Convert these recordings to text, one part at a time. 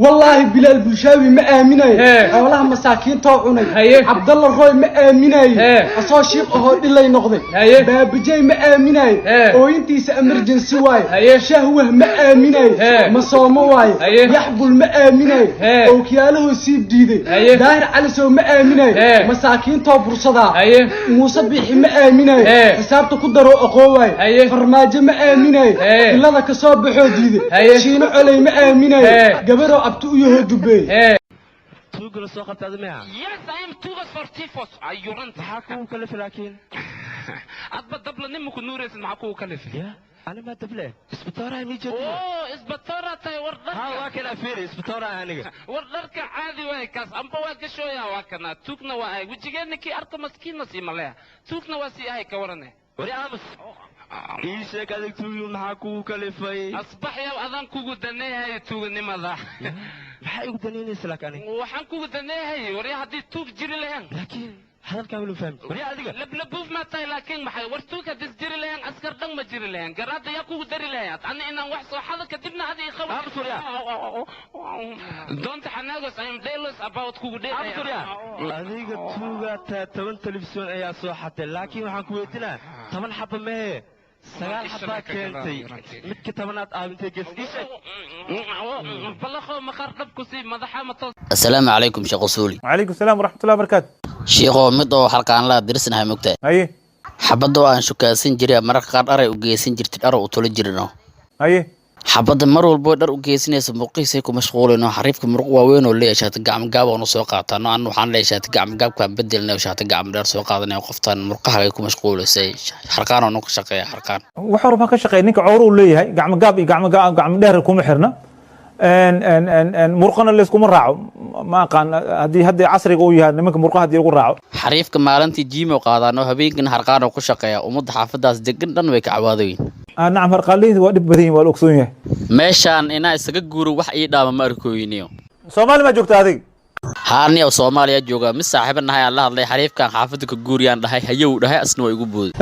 Wallaahi Bilaal Bulshaawi ma aaminayo. Xoolaha masaakiintoo cunay. Cabdalla Roy ma aaminayo, asoo shiiq ahoo dhilay noqday. Baabajey ma aaminayo, ooyintiisa emergency waaye. Shahwah ma aaminayo, masoomo waaye. Yaxbul ma aaminayo, ookiyaalahoo siib diiday. Daahir Calisow ma aaminayo, masaakiintoo bursadaa. Muuse Biixi ma aaminayo, xisaabta ku daroo aqoon waaye. Farmaajo ma aaminayo, ilada ka soo baxoo diiday. Shiino Coley ma aaminayo, gabaroo abti u yahoo dubeey. Tuugala soo qabta adi miya? Yes, I am tuuga sortifos ayuranta. Maxaa kugu kalifay laakiin? Adba dabla nima ku nuuraysid, maxaa kugu kalifay? Ya, ani maa dable isbitooraha mii joogto. Oo isbatoora tahay, war Ha, dharka. Waa kana, fiiri, isbitoora aniga. War dharka caadi waay kaas, amba waa gashooya, waa kana tuugna waa ahay. Wejigeedna kii arka maskiinna sii maleha, tuugna waa sii ahay, ka warane. Wari aamus, ii sheeg adig, tuugi maxaa kugu kalifay? Asbaxyaw, adaan kugu daneeyahay tuuganimada. Maxaa igu danaynaysa laakiin aniga? Waxaan kugu daneeyahay, warya, haddii tuug jiri lahayn. Laakiin hadalkaa weli fahmi, wari adiga. Lablabuuf maa tahay, laakiin maxay? War tuug haddis jiri lahayn, askar dhan ma jiri lahayn, garaadda yaa kugu dari lahayn ani inaan wax soo xado, kadibna adi iqabo. Aamus, waryaa. Doonta xanaagos, I am delos about kugu Aamus, waryaa. Adiga tuugaa taa, 10 telefisyon ayaa soo xatay, laakiin waxaan ku weydiinaa, 10 xaba mehe, 9 xabaa keentay, midka 10aad aabintay gees, ii sheeg. Balaqo maqaar dhab ku sii madaxa ma toos. Asalaamu calaykum, Sheekh Usuuli. وعليكم السلام ورحمة الله وبركاته. Shiikhoo, mid oo xalqaanlaa dirsanahay, mogtahay? Haye. Xabadoo aan shukaasan jiray, mararka qaar dharay u geysan jirtay, dhar u tolo jirino. Haye. Xabadda mar walbo dhar u geysanaysa, murqihiisay ku mashquulino. Xariifka muruq waaweyn oo leeyahay, shaati gacmo gaab oonu soo qaataano. An waxaan leeyahay shaati gacmo gaabkaan bedelnay oo shaati gacmo dheer soo qaadanay. Qoftan murqaha ay ku mashquulisay, xarqaan oonu ka shaqeeya, xarqaan. Wax horba ka shaqeey, ninka cowru uu leeyahay, gacmo gaab iyo gacmo gaab gacmo dheer kuma xirna, murqana layskuma raaco. Ma aqaan haddii haddii casriga uu yahay nimanka murqaha haddii lagu raaco. Xariifka maalintii jiimo qaadaano, habeenkina xarqaan oo ku shaqeeya. Ummadda xaafadaas degan dhan way ka cawaadoyin. Ah, nacam, harqaanleyda waa dhib badan yihin, waa la ogsoon yahay. Meeshaan inaa isaga guuro wax ii dhaama ma arkooyiniyo. Soomaali maa joogta adig? Haani oo Soomaaliya jooga, mid saaxiiba nahay aan la hadlay, xariifkan xaafadda ka guuriyaan dhahay, hayow dhahay, asna waa igu booday.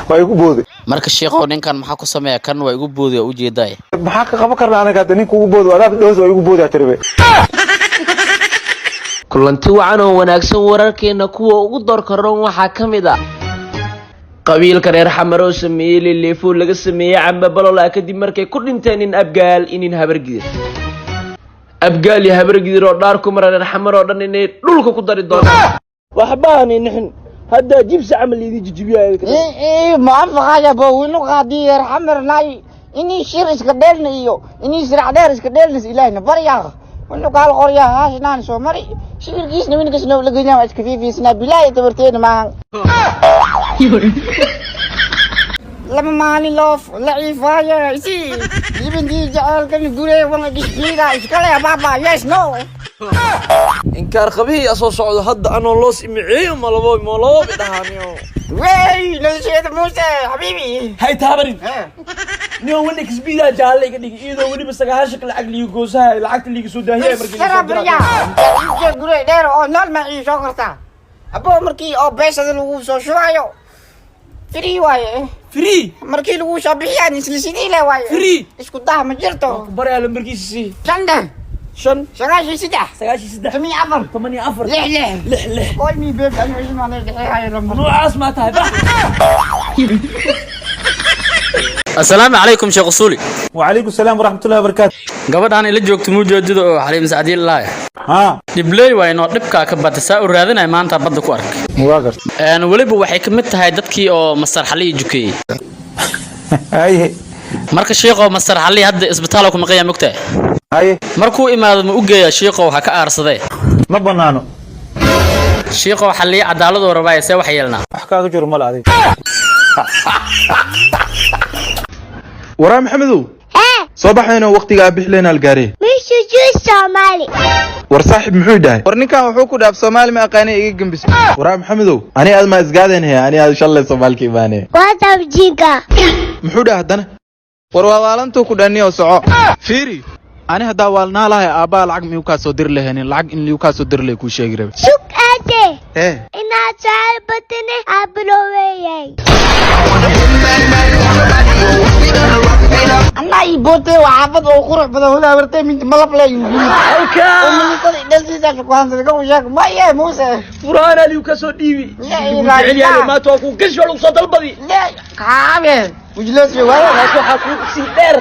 Waa igu booday. Marka sheekhow, ninkan maxaa ku sameeya? Kan waa igu booday, waa ujeedaay. Maxaa ka qaban karna anaga hadda ninka ugu boodo? Adaab dhoos waa igu boodaa tiribe. Kulanti wacan oo wanaagsan. Wararkeena kuwa ugu doorka roon waxaa ka mid ah qabiilka reer Xamar oo sameeyey liliifo laga sameeyey camba balola, kadib markay ku dhinteen nin Abgaal inin Habargidir. Abgaal iyo Habargidir oo dhaar ku mara reer Xamar oo dhan inay dhulka ku dari doonaan. Waxba aanay nixin, haddaa jibsi camal idin jijibiyaa. Muafaqaya bowinu qaadiyer xamarnay inii shir iska dheelna iyo inii sirac dheer iska dheelnas, ilaahna baryaa winu kaal qoryaa haashnaan soo mari shirkiisna winkasna lagenya iska fiifiisnaa bilaahi tabarteena maahan. Lama maalin loof laciifaaye isi ibindii jaceelkan gure wanga gisbiida iskale baba yes no. Inkaar qabihii soo socdo hadda, anoo loos imiceeyo malabo malabo dhahaaniyo. Wey nolosheeda Muuse xabiibi. Hay taabarin niyo, weli kisbidaa jaalle iga dhigi, iyadoo weliba 90-ka lacag liiga goosahay, lacagta liiga soo daahiyay markii liiga soo Sarabriya diraa. Gure dheer oo nool ma ii soo kartaa abo? Markii oo beesada lagu soo shubayo free waaye. Free. Markii lagu soo bixiyaan isla sidii le waaye. Free. Isku dah ma jirto. Baryaa, lambarkiisa sii. 5 dheh. 5. 93. 93. 84. 84. 6 6. 6 6. Call me babe, anigu isma dhexeeyo lambar. Noocaas maa tahay bax. Asalaamu calaykum, Sheekh Usuuli. وعليكم السلام ورحمة الله وبركاته. Gabadhaan ila joogto muu joojida oo Xaliim Sacdiil laaya. ها. Dhibley waa inoo dhibkaa ka bata, saa u raadinaya, maanta badda ku ark. Waa garta. Weliba waxay ka mid tahay dadkii oo Masar Xaliyi jukeeyey. Haye. Marka shiiqow, Masar Xaliyi hadda isbitaal ku maqan yahay, mogtahay? Haye. Markuu imaado ma u geeyaa, shiiqow? Ha ka aarsadee. Ma banaano. Shiiqow, Xaliyi cadaaladoo rabaaye, see wax yeelnaa? Wax kaaga jiro male adiga. Waraa Maxamedow, soo baxayno, waqtiga bixleen algaare. Soomaali. War saaxib, muxuu dhahay? War ninkan wuxuu ku dhaaf Soomaali ma aqaanay, iga gembis. Waraa Maxamedow, ani aad ma isgaadeen he, ani aad shalay Soomaalka imaane. What's jinka? Muxuu dhahay haddana? War waa waalantuu ku dhaniyo, soco. Fiiri, ani haddaa waalnaa lahay, aabbaa lacag miyuu kaa soo diri lahaynin? Lacag in liyu kaa soo diri lahay kuu sheegi rabe. Sug aade. Hee. Inaad su'aal batane aabalooweeyay. Anaa ii bootay, waa xaafad oo qurux badan, wala wartay mid malab leh yuu yimid. Halkaa. Oo ministada dhansiisa shukaansan ka sheeg ma yee Muuse. Furaana liu ka soo dhiibi. Ya Lagu ilaahay. jecel yahay maanta waa kuu gashi, waa lagu soo dalbadi. Le kaabe wujloos waa. Taas waxaa ku sii dheer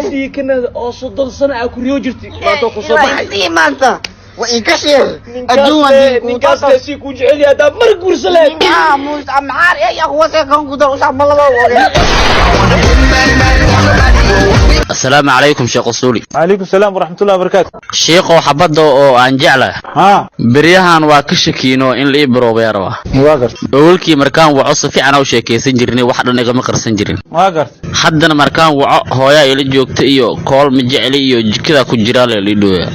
sii Kanada oo 30 sano aa ku riyo jirtay maanta waa ku soo baxay. Sii maanta waa ii ka sheeg adduun. Ninkaas le sii kuu jecel yahay haddaa mar guursa lahayd. Ah, Muuse amxaar ee yaa kuwa kan ku dar usha malaba oge. Asalaamu calaykum, Sheekh Usuuli. Calaykum salaam waraxmatullahi wabarakaatu. Shiiqow, xabadda oo aan jeclahay beryahan waa ka shakiino in la ii baroobaya rabaa. Waa garta. Awalkii markaan waco si fiican u sheekaysan jirnay, wax dhan igama qarsan jirin. Waa garta. Haddana markaan waco, hooyaa ila joogta iyo kool ma jecli iyo jikada ku jiraa la ii dhooya.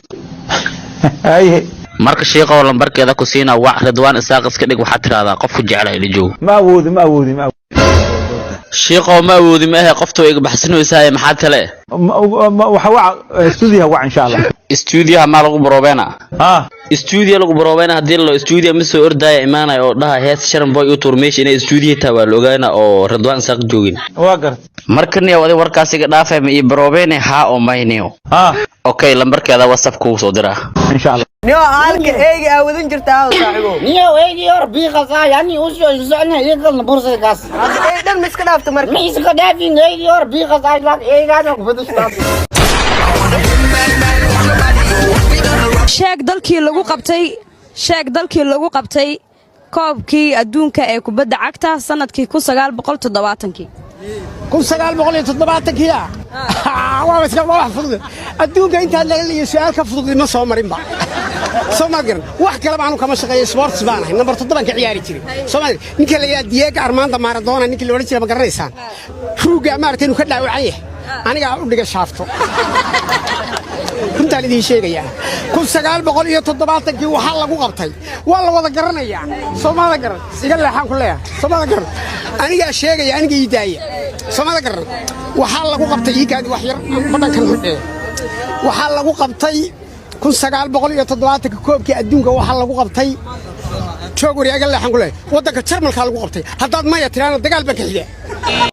Haye. Marka shiiqow, lambarkeeda ku siina, wac, Ridwaan Isaaq iska dhig, waxaad tidhahdaa qofku jeclaha ila joogo. Ma awoodi, ma awoodi, ma awoodi. Shiiqow, ma awoodi ma ahe, qofta way iga baxsanaysaa, maxaa tale? Waxa waca stuudiyaha, wac insha Allah. Istuudiyaha maa lagu baroobeena? Ha. Istuudiya lagu baroobeena haddii lo istuudiya ma soo ordaya imaanaya oo dhaha hees Sharan Boy u tuur, meesha inay istuudiya taa waa la ogaana oo Ridwaan Isaaq joogin. Waa garta. Marka niyow, adi warkaas iga dhaafay, ma ii baroobeene haa oo mayniyo? Ha. Okay, lambarkeeda WhatsApp kugu soo diraa. Insha Allah. Niyo halka eyga aa wadan jirta aaw saaxiibow. Niyo eegi hor biiqasa yani usoo socna iyagalna bursay kaas. Hadda ey dhan ma iska dhaafta marka? Ma iska dhaafin, eegi hor biiqasa laak eegaana ku badashtaa. Sheeg dalkii lagu qabtay, sheeg dalkii lagu qabtay koobkii adduunka ee kubadda cagta sanadkii 1970-kii. 1970-kii ah, waa iska waa wax fudud. Adduunka intaad laga leeyahay su'aal ka fudud ma soo marinba, soo ma garan? Wax kale baanu kama shaqeeyo, sports baan ahay, number 7 ka ciyaari jiray. Soo ma ninka la yiraahdo Diego Armando Maradona, ninkii la oran jiray, ma garanaysaan? Ruuga maaragtay inuu ka dhaawacan yahay anigaa u dhiga shaafto, runtaan idiin sheegayaa. 1970-kii waxaa lagu qabtay waa la wada garanayaa, soomada garan? Iga leexaan ku leeyahay, soomada garan? Anigaa sheegaya, aniga ii daaya, soomada garan? Waxaa lagu qabtay, iikaadi wax yar badhankan xidhee, waxaa lagu qabtay 1970-ka koobkii adduunka, waxaa lagu qabtay, joog wari, iga leexaan ku leeyahay, waddanka Jarmalkaa lagu qabtay. Haddaad maya tiraana dagaal baan ka xigaa.